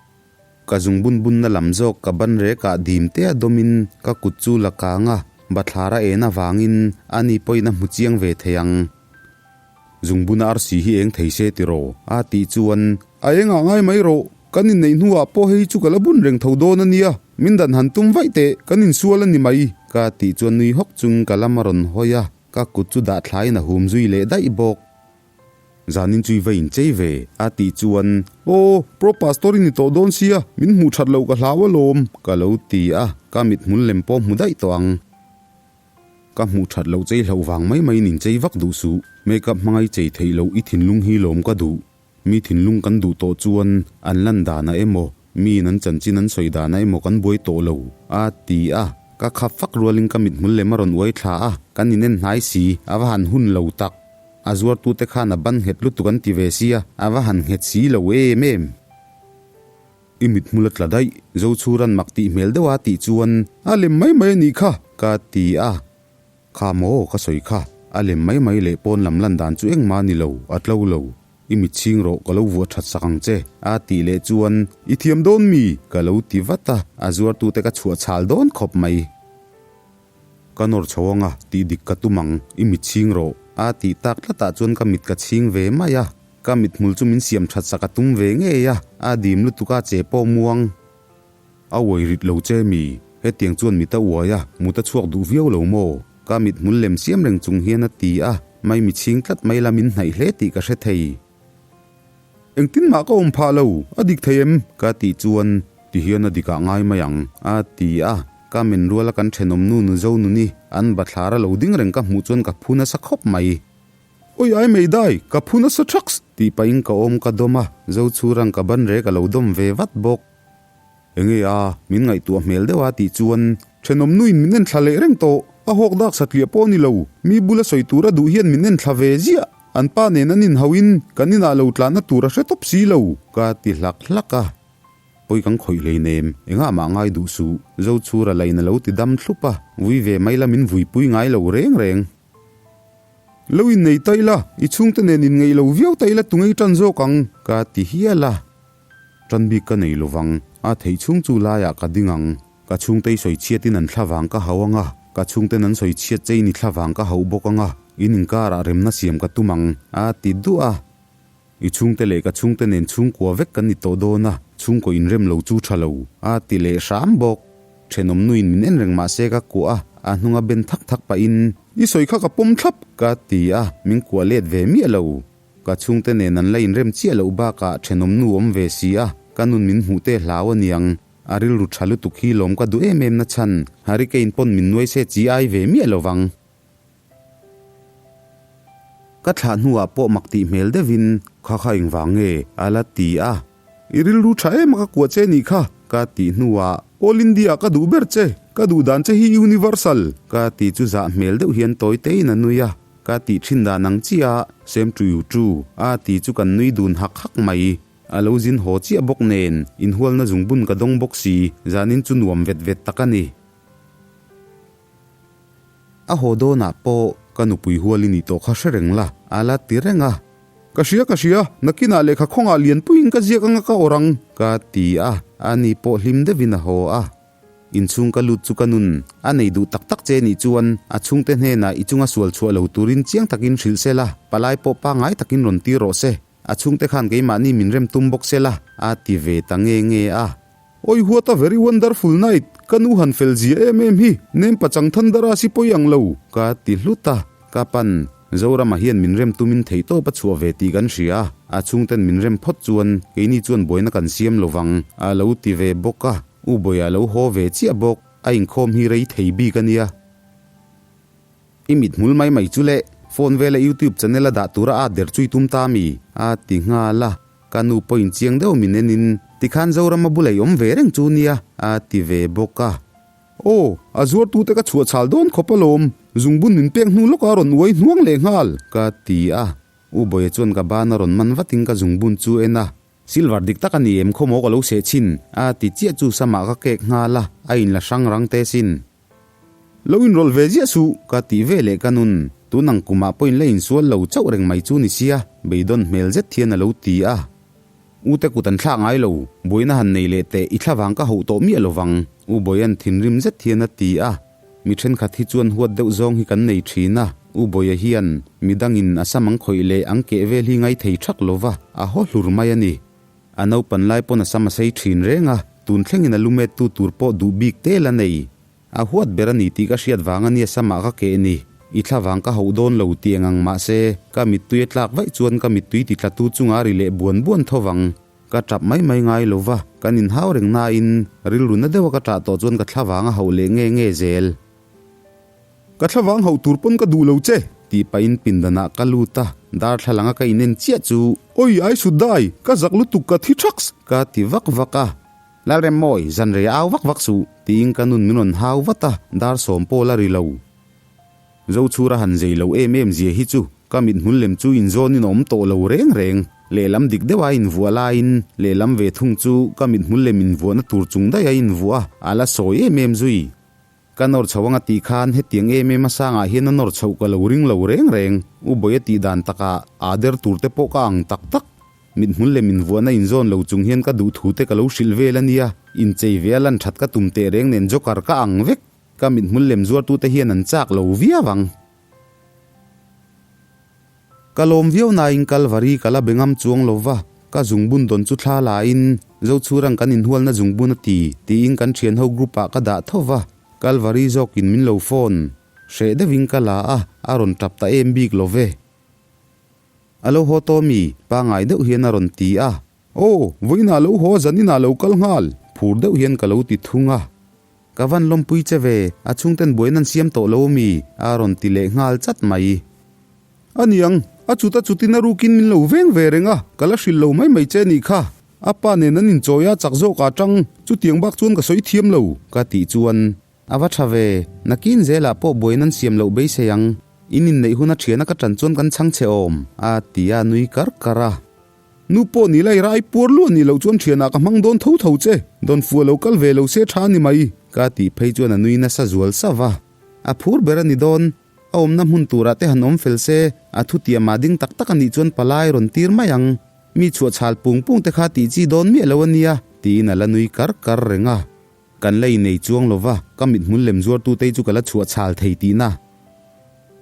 Ka zung bun bunna lam zawk ka ban rekah dim te a dawmin ka kut chu la kang a, bathlar a en avangin ani pawhin a hmu chiang ve thei ang. Zungbuna arsi hi eng thei se tiraw? a tih chuan. A engah ngai mai rawh, kan inneih hnuah pawh hei chu ka la bun reng tho dawn a nia, min dan han tum vaih teh, kan insual a ni mai, ka tih chuan nui hawk chung ka lam a rawn hawi a, ka kut chu dah thlaiin a hum zui leh daih bawk. Zanin chu i va inchei ve, a tih chuan, Aw, Pro Pastor i ni tawh dawn sia, min hmuh that loh ka hlau alawm, ka lo ti a, ka mithmul lem pawh hmu daih tawh ang. Ka hmuh that loh chei hlauh vang mai maiin inchei vak duh suh, makeup hmangai chei theih loh i thinlung hi lawm ka duh. Mi thinlung kan duh tawh chuan an lan danah emaw, miin an chanchin an sawi danah emaw kan buai tawh lo, a ti a. Ka khap fak rualin ka mithmul lem a rawn uai thla a, kan inen hnai si, a va han hun lo tak. A zuartute khan a ban nghet lutuk an ti ve sia, a va han nghet si lo em em. I mithmul a tla daih, Zochhuran mak tih hmel deuh a tih chuan, A lem mai mai a nih kha, ka ti a. Kha maw ka sawi kha, a lem mai mai leh pawn lam lan dan chu engmah a ni lo, a tlo lo. I mit chhing rawh ka lo vuah that sak ang che, a tih leh chuan, I thiam dawn mi? ka lo ti vat a, a zuartute ka chhuah chhal dawn khawp mai. Ka nawr chho anga tih dik ka tum ang, i mit chhing rawh, a tih tak tlatah chuan ka mit ka chhing ve mai a. Ka mithmul chu min siam that sak a tum ve ngei a, a dim lutuk a che pawh muang. A uai rit lo che mi, hetiang chuan mit a uai a, mut a chhuak duh viau lo maw? Ka mithmul lem siam reng chung hian a ti a, mai mi chhing tlat mai la min hnaih hle tih ka hre thei. Engtin mah ka awm phah lo, a dik thei em? Ka tih chuan, ti hian a dikah ngai mai ang, a ti a, ka men ruala kan thenawm nu nu zo nuni an bathlar a lo ding reng ka hmuh chuan ka phu nasa khawp mai. Oi ai mei dai, ka phu nasa thaks! Tih pahin ka awm ka dawm a, Zochhurang ka ban rek a lo dawm ve vat bawk. Enge a, min ngaihtuah hmel deuh a tih chuan, Thenawm nuin min en thla leh reng tawh, a hawk dak satliah pawh a ni lo, mi bula sawi tur a duh hian min en thla ve ziah, an pa nen an inhauhin kan inah lo tlanna tur a hre tawp si lo, ka ti hlak hlak a. Pawi kan khawih hleinem, engah mah ngai duh suh, Zochhura lain a lo ti dam thlup a, vui ve mai la min vuipui ngai lo reng reng. Lo innei ta ila, i chhungte nen inngeih lo viau ta ila tungei tan zawk ang, ka ti hial a. Tan bik ka nei lovang, a theih chhung chu laiah ka ding ang. Ka chhungte i sawi chhiatin an thla vang ka hauh ang a, ka chhungten an sawi chhiat chein i thla vang ka hauh bawk ang a, in inkarah remna siam ka tum ang, a ti duah a. I chhungte leh ka chhungte nen chhungkua vek kan ni tawh dawn a, chhungkaw inrem lo chu tha lo, a ti leh hram bawk. Thenawm nuin min en reng mah se ka kuah a, a hnunga ben thak thak pahin, I sawi kha ka pawm thlap, ka ti a, min kuah let ve miah lo. Ka chhungte nen an la inrem chiah loh bakah thenawm nu awm ve si a, ka nun min hmuh te hlau a niang. A rilru tha lutuk hi lawm ka duh em em na chhan, Hurricane pawn min nuai se chi ai ve miah lo vang. Ka thlah hnuah pawh mak tih hmel deuhin, Kha kha engvang nge? a la ti a. I rilru tha em a ka kuah che nih kha, ka tih hnuah, All India ka duh ber che, ka duh dan che hi universal, ka ti chu zah hmel deuh hian tawi tein a nui a. Ka tih thin dan ang chiah, same to you too, a ti chu kan nui dun hak hak mai. A lo zin haw chiah bawk nen, inhualna zungbun ka dawng bawk si, zanin chu nuam vet vet tak a ni. A haw dawnah pawh ka nupui hual i nih tawh kha hre reng la, a la ti reng a. Ka hria ka hria, nakinah lehkha khawngah lianpuiin ka ziak anga ka awrh ang, ka ti a, ani pawh hlim deuhin a haw a. Inchhung ka lut chu ka nun a nei duh tak tak che nih chuan a chhungte hnenah i chunga sual chhuah lo turin chiang takin hrilh se la, palai pawh pangngai takin rawn tir rawh se. A chhungte khan keimahni min rem tum bawk se la, a ti ve ta nge nge a. Oi what a very wonderful night, ka nu han fel zia em em hi, nem pachang thandara si pawi ang lo, ka ti hlut a. Ka pan, Zorama hian min rem tumin theihtawp a chhuah ve tih kan hria a, a chhungten min rem phawt chuan keini chuan buaina kan siam lo vang, a lo ti ve bawk a. U Bawia lo haw ve chiah bawk, a inkhawm hi rei thei bik a nia. I mit hmul mai mai chu le, phone vela youtube channel a dah tura a der chui tum ta mi? a ti nghal a, ka nu pawhin chiang deuh min en in, tikhan Zorama bula i awm ve reng chu nia, a ti ve bawk a. Aw, a zuartute ka chhuah chhal dawn khawp alawm, zungbun min pek hnu lawkah a rawn uai hnuang leh nghal, ka ti a. U Bawia chuan ka ban a rawn man vatin ka zungbun chu en a. Silver dik tak a ni em khaw maw ka lo seh chhin a ti chiah chu samah ka kek nghal a, a inla hrang rang te sin. Lo inrawlh ve ziah suh ka tih ve leh ka nun. Tun ang kumah pawhin la insual lo chauh reng mai chu ni sia, beidawn hmel zet hian a lo ti a. U te kut an thlak ngai lo, buaina han nei leh teh i thlavang ka hauh tawh miah lovang, U Bawia'n thinrim zet hian a ti a. Mi thenkhat hi chuan huat deuh zawng hi kan nei thin a, U Bawia hian midangin a sam ang khawih leh ang keh vel hi ngai thei thak lova, a haw hlur mai a ni. A naupan lai pawn a sam a sei thin reng a, tun thlengin a lumet tu tur pawh duh bik tel a nei. A huat ber a ni tih ka hriat vang a nia samah ka keh ni. I thla vang ka hauh dawn lo ti eng ang mahse, ka mittui a tlak vaih chuan ka mittui ti tlatu chunga a ri leh buan buan tho vang. Ka tap mai mai ngai lo va, kan inhau reng nain rilru na deuha ka tah tawh chuan ka thla vang a hauh leh nge nge zel. Ka thla vang hauh tur pawn ka duh lo che! Tih pahin pindanah ka lut a, darthlalanga ka inen chiah chu. Oi, ai sut dai! Ka zak lutuk ka thi thaks! Ka ti vak vak a. Lalremmawi, zan rei au vak vak suh, tiin ka nun min rawn hau vat a, dar sawm pawh la ri lo. Zochhura han zei lo em em zia hi chu ka mithmul lem chu inzawnin a awm tawh lo reng reng. Lehlam dik deuha a invuah laiin lehlam ve thung chu ka mithmul lem invuahna tur chung daih a invuah a, a la sawi em em zui. Ka nawr chho anga tih khan hetiang em em a sangah hian a nawr chhoh ka lo ring lo reng reng. U Bawia tih dan takah aa der tur te pawh ka ang tak tak. Mithmul leh minvuahna inzawn lo chung hian ka duhthu te ka lo hrilh vel a nia, inchei ve a lan that ka tum teh reng nen joker ka ang vek. Ka mithmul lem zuartute hian an chak lo viau ang. Ka lawm viau nain Kalvari ka la be ngam chuang lo va, ka zungbun dawn chu thla lain Zochhurang kan inhualna zungbun a ti, tiin kan thianho group ah ka dah tho va, Kalvari zawkin min lo phone. Hreh deuhin ka la a, a rawn tap ta em bik lo ve. A lo haw tawh mi? Pangai deuh hian a rawn ti a. Aw, vawiinah lo haw zaninah lo kal nghal. Phur deuh hian ka lo ti thung a. Ka van lawmpui che ve, a chhungten buain an siam tawh lo mi? A rawn ti leh nghal chat mai. A niang, a chuta chutin a rukin min lo veng ve reng a, ka la hrilh lo mai mai che nih kha. A pa nen an inchawi a chak zawk ah tang, chutiang bak chuan ka sawi thiam lo. Ka tih chuan, A va tha ve, nakin zelah pawh buain an siam loh beisei ang, in inneih hun a thiana ka tan chuan kan chhang che awm, a ti a nui kar kar a. Nu pawh ni lai rai puar luah nih loh chuan thianah ka hmang dawn tho tho che, dawn fuh a lo kal ve lo se tha a ni mai. Ka tih phei chuan a nui nasa zual sauh a, a phur ber a ni dawn, a awmna hmun turah te han awm fel se, a thutiam ah ding tak tak a nih chuan palai rawn tir mai ang, mi chhuah chhal pung pung te kha tih chi dawn miah lo a nia, tiin a la nui kar kar reng a. Kan la innei chuang lo va, ka mithmul lem zuartute chu ka la chhuah chhal thei tihna.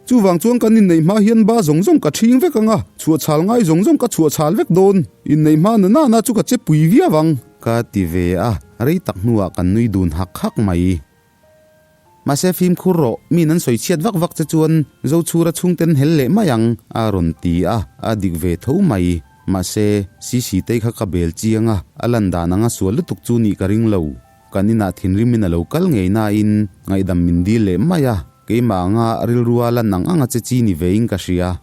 Chuvang chuan kan inneih hma hian ba zawng zawng ka ṭhing vek ang a, chhuah chhal ngai zawng zawng ka chhuah chhal vek dawn. Inneih hma na nana chu ka che pui viau ang. Ka ti ve a, rei tak hnuah kan nui dun hak hak mai. Mahse fimkhur rawh, miin an sawi chhiat vak vak che chuan Zochhura chhungten hel leh mai ang, a rawn ti a, a dik ve tho mai. Mahse, Sisitei kha ka bel chiang a, a lan dan anga sual lutuk chu nih ka ring lo. Kan inah thinrimin a lo kal ngei nain ngaihdam min dil leh mai a, keimah anga rilrua lan ang anga che chi ni vein ka hria.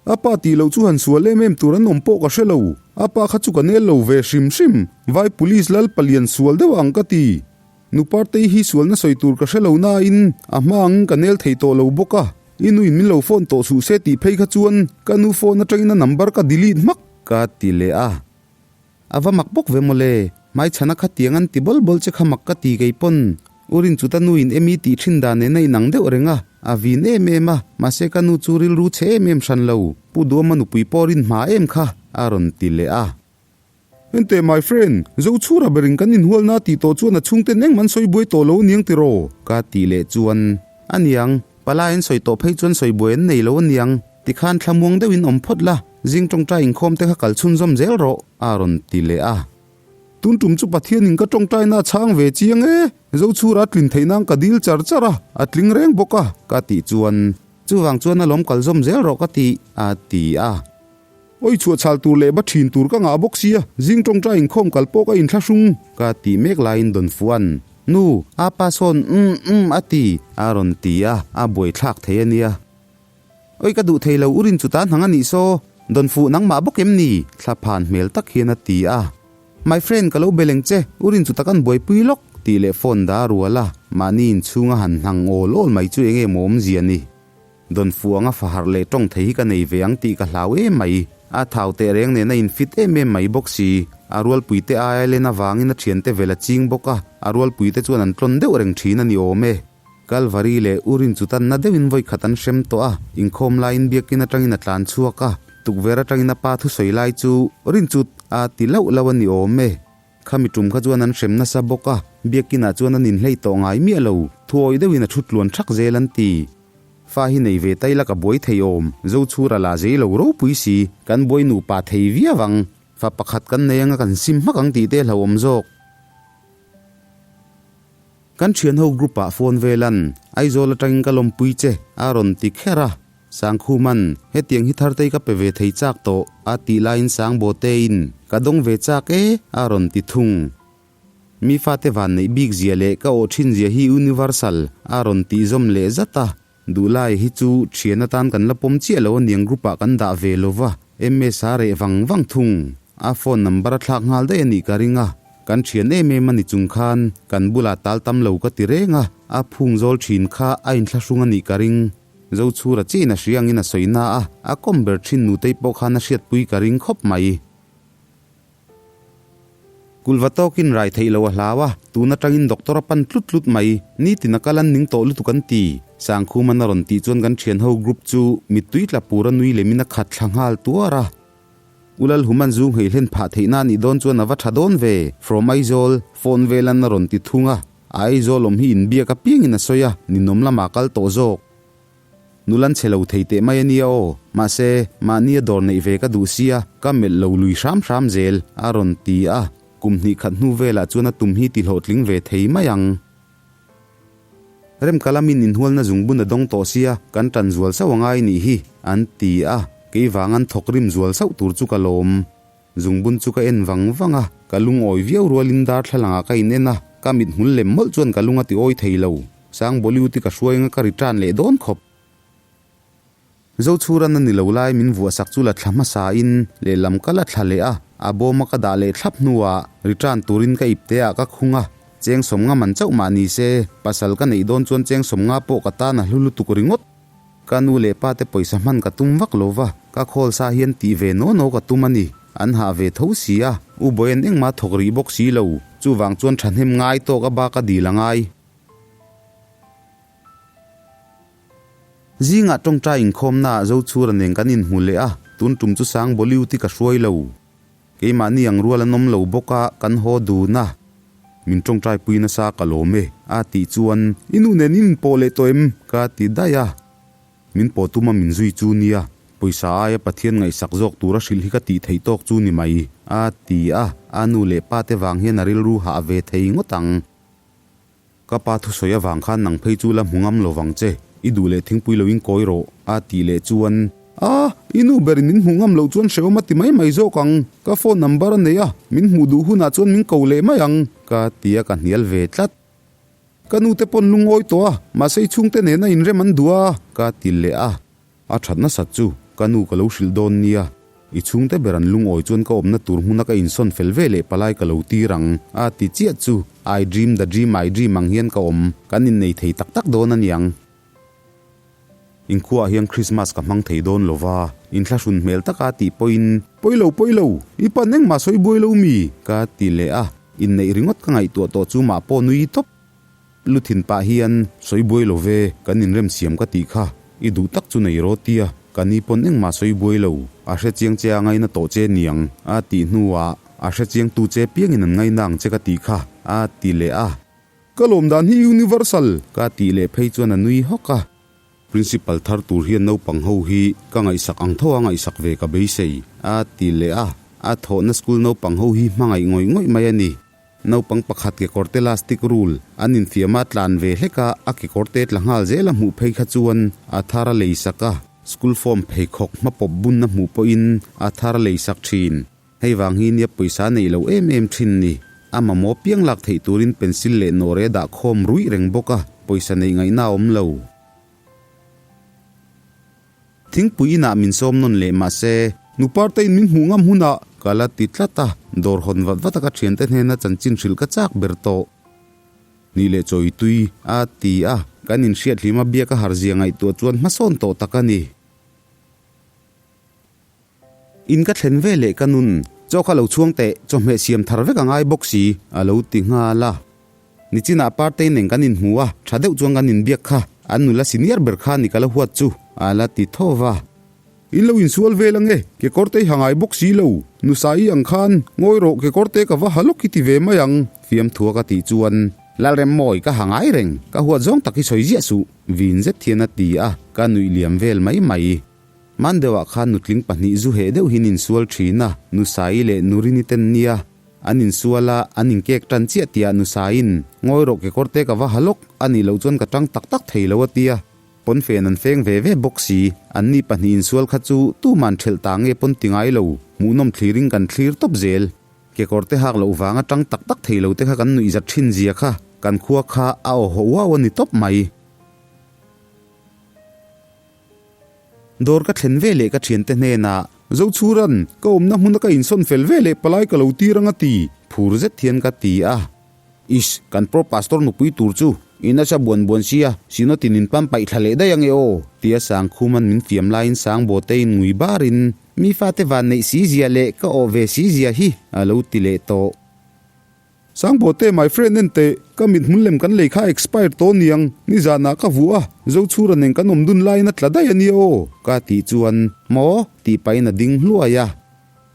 A pa tih loh chu han sual em em tur an awm pawh ka hre lo, a pa kha chu ka nel lo ve hrim hrim, vai police lal palian sual deuh ang ka ti. Nu Partei hi sualna sawi tur ka hre lo nain a hma ang ka nel thei tawh lo bawk a, i nuin min lo phone tawh suh se tih phei kha chuan ka nu phone atangin a number ka delete hmak. Ka ti leh a, A va mak bawk ve mawle, hmaichhana kha tiang an ti bawl bawl che kha mak ka ti kei pawn. U Rinchuta nuin Emy tih thin dan nen a inang deuh reng a, a vin em em a, mahse ka nu chu rilru chhe em em hran lo, Pu Duama nupui pawh rin hma em kha, a rawn ti leh a. Ente my friend, Zochhura berin kan inhualna tih tawh chuan a chhungten engmah an sawi buai tawh lo aniang tiraw? Ka tih leh chuan, Aniang, palai an sawi tawh phei chuan sawi buai an nei lo aniang, tikhan thlamuang deuhin awm phawt la, zing tawngtai inkhawm te kha kal chhunzawm zel rawh, a rawn ti leh a. Tun tum chu Pathianin ka tawngtaina a chhang ve chiang e, Zochhura a tlin theih nan ka dil char char a, a tling reng bawk a, ka tih chuan, Chuvang chuan a lawm kal zawm zel rawh ka ti, a ti a. Oi chhuah chhal tur leh ba thin tur ka ngah bawk sia, zing tawngtai inkhawm kal pawh ka inthlahrung. Ka tih mek laiin dawn fuan, Nu, a pa sawn umm umm a ti, a rawn ti a, a buaithlak thei a nia. Oi ka duh thei lo urin chuta hnang a nih saw, dawn fuh nangmah bawk em ni? Thlaphan hmel tak hian a ti a. My friend ka lo beleng che, urin chuta kan buaipui lawk, tih leh phone dah a rual a, mahni inchhunga han hnang awl awl mai chu enge maw awmzia ni? Dawn fuh anga fa harh leh tawng thei hi ka nei ve ang tih ka hlau em mai. A thau teh reng nen a infit em em mai bawk si. A rualpuite aia len avangin a thiante vel a ching bawk a, a rualpuite chuan an tlawn deuh reng thin a ni awm e. Kalvari leh Urin chu tanna deuhin vawi khat an hrem tawh a, inkhawm laiin biakin atangin a tlan chhuak a, tukverh atangin a pa thusawi lai chu Rinchut a ti lauh lauh a ni awm e. Khami tum kha chuan an hrem nasa bawk a, biakinah chuan an inhlei tawh ngai miah lo, thuawi deuhin a thu tluan thak zel an ti. Fa hi nei ve tai la ka buai thei awm, Zochhura la zei lo ropui si, kan buai nupa thei viau ang, fa pakhat kan nei anga kan sim hmak ang tih te hlauhawm zawk. Kan thianho group ah phone velan Aizawl atangin ka lawmpui che a rawn ti kher a, Sangkhuman hetiang hi Thartei ka pe ve thei chak tawh a tih laiin Sangbawtein ka dawng ve chak e a rawn ti thung. Mi fate van neih bik zia leh ka awh thin zia hi universal a rawn tih zawm leh zat a, Duhlai hi chu thian atan kan la pawm chiah lo aniang group ah kan dah ve lo va, MS a reh vang vang thung. A phone number a thlak nghal daih a nih ka ring a, kan thian em em a ni chung khan kan bulah tal tam lo ka ti reng a, a phung zawl thin kha a inthlahrung a nih ka ring. Zochhura chiin a hria angin a sawi na a, a kawm ber thin nutei pawh khan a hriatpui ka ring khawp mai. Kulva tawkin rai theih lo a hlau a, tun atangin doctor a pan tlut tlut mai, nitin a kal an ning tawh lutuk an ti. Sangkhuman a rawn tih chuan kan thianho group chu mittui tla pur a nui lemin a khat thla nghal tuar a. Ulal Human zu nghei hlen phah theihna a nih dawn chuan a va tha dawn ve, from Aizawl, phone velan a rawn ti thung a. Aizawl awm hi inbiak apiangin a sawi a, ninawm lamah kal tawh zawk. Nulan chhe lo thei teh mai a nia aw, mahse, mahnia dawr neih ve ka duh sia, ka melh lo lui hram hram zel, a rawn ti a. Kum hnih khat hnu velah chuan a tum hi ti hlawhtling ve thei mai ang. Remkalamin inhualna zungbun a dawng tawh sia, kan tan zual sauh a ngai nih hi, an ti a. Kei vangan thawk rim zual sauh tur chu ka lawm. Zungbun chu ka en vang vang a, ka lungawi viau rualin darthlalangah ka in en a, ka mit hmul lem mawlh chuan ka lung a ti awi thei lo. Sang Bollywood i ka hruai anga ka return leh dawn khawp. Zochhuran a ni lo lai min vuahsak chu la thla hmasa in lehlam ka la thla leh a, a bawma ka dah leh thlap hnuah return turin ka ipte ah ka khung a, cheng sawmnga man chauh mah ni se, pasal ka neih dawn chuan cheng sawmnga pawh ka tan a hlu lutuk ringawt. Ka nu leh pa te pawisa hman ka tum vak lo va, ka khawl sa hian tih ve naw naw ka tum a ni. An hah ve tho si a, U Bawian engmah thawk rih bawk si lo, chuvang chuan thahnem ngai tawk a bak a dil a ngai. Zingah tawngtai inkhawmnaah Zochhura nen kan inhmu leh a, tun tum chu Sang Bollywood-i ka hruai lo. Keimahni ang rual an awm lo bawk a, kan haw dun a. Min tawngtai pui nasa ka lawm e, a tih chuan, I nu nen in inpawh leh tawh em? ka ti daih a. Min pawh tum a min zui chu nia, pawisa aia Pathian ngaihsak zawk tura hrilh hi ka tih theih tawk chu ni mai, a ti a. A nu leh pa te vang hian a rilru hah ve thei ngawt ang. Ka pa thusawi avang khan nang phei chu la hmu ngam lo vang che, i duh leh thingpui lo in kawi rawh, a tih leh chuan. A, i nu berin min hmuh ngam loh chuan hrehawm a ti mai mai zawk ang, ka phone number a nei a, min hmuh duh hunah chuan min ko leh mai ang, ka ti a ka hnial ve tlat. Ka nu te pawn lungawi tawh a, mahse i chhungte nena inrem an duh a, ka ti leh a. A that nasat chu ka nu ka lo hrilh dawn nia, i chhungte ber an lungawi chuan ka awmna tur hmuna ka insawn fel ve leh palai ka lo tir ang a ti chiah chu I dream the dream I dream ang hian ka awm, kan innei thei tak tak dawn a niang. Inkhuaah hian Christmas ka hmang thei dawn lo va, inthlahrun hmel taka tih pawhin. Pawi lo, pawi lo, i pan engmah sawi buai lo mi? ka ti leh a, inneih ringawt ka ngaihtuah tawh chu mah pawh nui tawp. Lu thin pah hian sawi buai lo ve, kan inrem siam ka tih kha, i duh tak chu nei rawh tia, ka ni pawn engmah sawi buai lo, a hre chiang che a ngaina tawh che niang, a tih hnuah a hre chiang tu che piangin an ngaina ang che ka tih kha, a ti leh a. Ka lawm dan hi universal! Ka tih leh phei chuan a nui hawk a. Principal thar tur hian naupang ho hi ka ngaihsak ang tho a ngaihsak ve ka beisei, a ti leh a. A thawhna school naupang ho hi hmangaih ngawih ngawih mai a ni. Naupang pakhat kekawrte lastic rul an infiam a tlan ve hlek a, a kekawrte tla nghal zel a hmuh phei kha chuan a thar a lei sak a, school form pheikhawk hma pawp bunna hmuh pawhin a thar a lei sak thin. Hei vang hi nia pawisa neih lo em em thin ni. A mamawh piang lak theih turin pencil leh nawhre a dah khawm ruih reng bawk a, pawisa neih ngaihna a awm lo. Thingpui inah min sawm nawn leh mahse. Nupartein min hmuh ngam hunah ka la ti tlat a, dawr hawn vat vat a ka thiante hnena chanchin hrilh ka chak ber tawh. Ni leh chawi tui a ti a. Kan inhriat hlima biak a har zia ngaihtuah chuan hmasawn tawh tak a ni. In ka thlen ve leh ka nun, chaw kha lo chhuang teh, chawhmeh siam thar vek a ngai bawk si, a lo ti nghal a. Nichinah Partei nen kan inhmu a, tha deuh chuan kan inbiak kha, an nula senior ber kha ni ka la huat chu, a la ti tho va. In lo insual vel ange, kekawr te i ha ngai bawk si lo, nusa i ang khan, ngawi rawh kekawr te ka va ha lawk i ti ve mai ang, fiamthua ka tih chuan Lalremmawi ka ha ngai reng, ka huat zawng tak hi sawi ziah suh, vin zet hian a ti a, ka nuih liam vel mai mai. Hman deuhah khan nutling pahnih zu heh deuh hin insual thin a, Nusai leh Nurini ten nia an insual a, an inkek tan chiah tiah Nusaiin, Ngawi rawh kekawr te ka va ha lawk, a nih loh chuan ka tang tak tak thei lo a tia. Pawnfen an feng ve ve bawk si, anni pahnih insual kha chu tuman thelh ta nge pawn ti ngai lo, hmuhnawm thlirin kan thlir tawp zel. Kekawr te hak loh vanga tang tak tak thei lo te kha kan nuihzat thin zia kha, kan khua kha a aw haw uau a ni tawp mai. Dawr ka thlen ve leh ka thiante hnenah. Zochhuran, ka awmna hmuna ka insawn fel ve leh palai ka lo tir ang a ti. Phur zet hian ka ti a. Ish, kan pro pastor nupui tur chu i nasa buan buan sia, Sinotin in pam paih thla leh daih ange aw, tia Sangkhuman min fiam laiin Sangbotein ngui barin, Mi fate van neih si zia leh ka awh ve si zia hi a lo ti leh tawh. Sangbote my friend en teh, ka mit hmun lem kan lei kha expire tawh niang, nizanah ka vuah a, Zochhura nen kan awm dun laiin a tla daih a nia aw. Ka tih chuan, Maw? tih pahin a ding hluai a.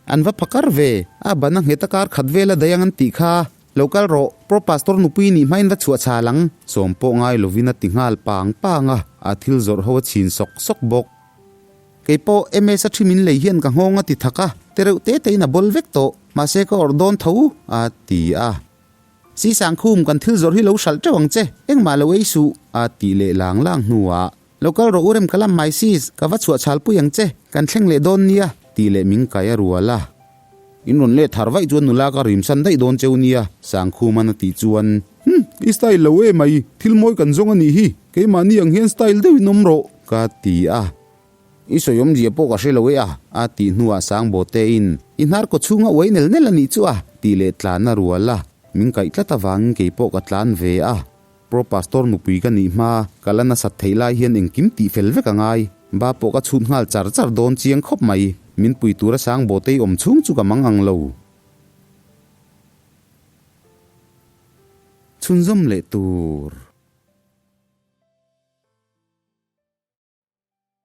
An va phakar ve, a ban a nghet a kar khat vel a daih ang an tih kha, lo kal rawh, Pro Pastor nupui nih hmain va chhuah chhal ang. Sawm pawh ngai lovin a ti nghal pang pang a, a thil zawrh ho a chhin sawk sawk bawk. Kei pawh MS a thi min lei hian ka nghawng a ti thak a, te reuh te tein a bawl vek tawh, mahse ka awrh dawn tho a ti a. Sisangkhum kan thil zawrh hi lo hralh teuh ang che, engmah lo ei suh a tih leh lang lang hnuah, Lo kal rawh u rem ka lam mai sis, ka va chhuah chhal pui ang che, kan thleng leh dawn nia tih leh min kai a rual a. In rawn let thar vaih chuan nula ka rimsan daih dawn cheu nia, Sangkhuman a tih chuan. Hm, i style lo e mai, thil mawi kan zawng a nih hi, keimahni ang hian style deuhin awm rawh, ka ti a. I sawi awmzia pawh ka hre lo e a, a tih hnuah Sangbotein, I hnar kaw chhunga uai nel nel a nih chu a, tih leh tlan a rual a, min kaih tlat avangin keipawh ka tlan ve a. Pro Pastor nupui ka nih hma, ka la nasat theih lai hian engkim tih fel vek a ngai. Ba pawh ka chhut nghal char char dawn chiang khawp mai. Min pui tura sang bawtei awm chhung chu ka mang ang lo. Chhunzawm leh tur.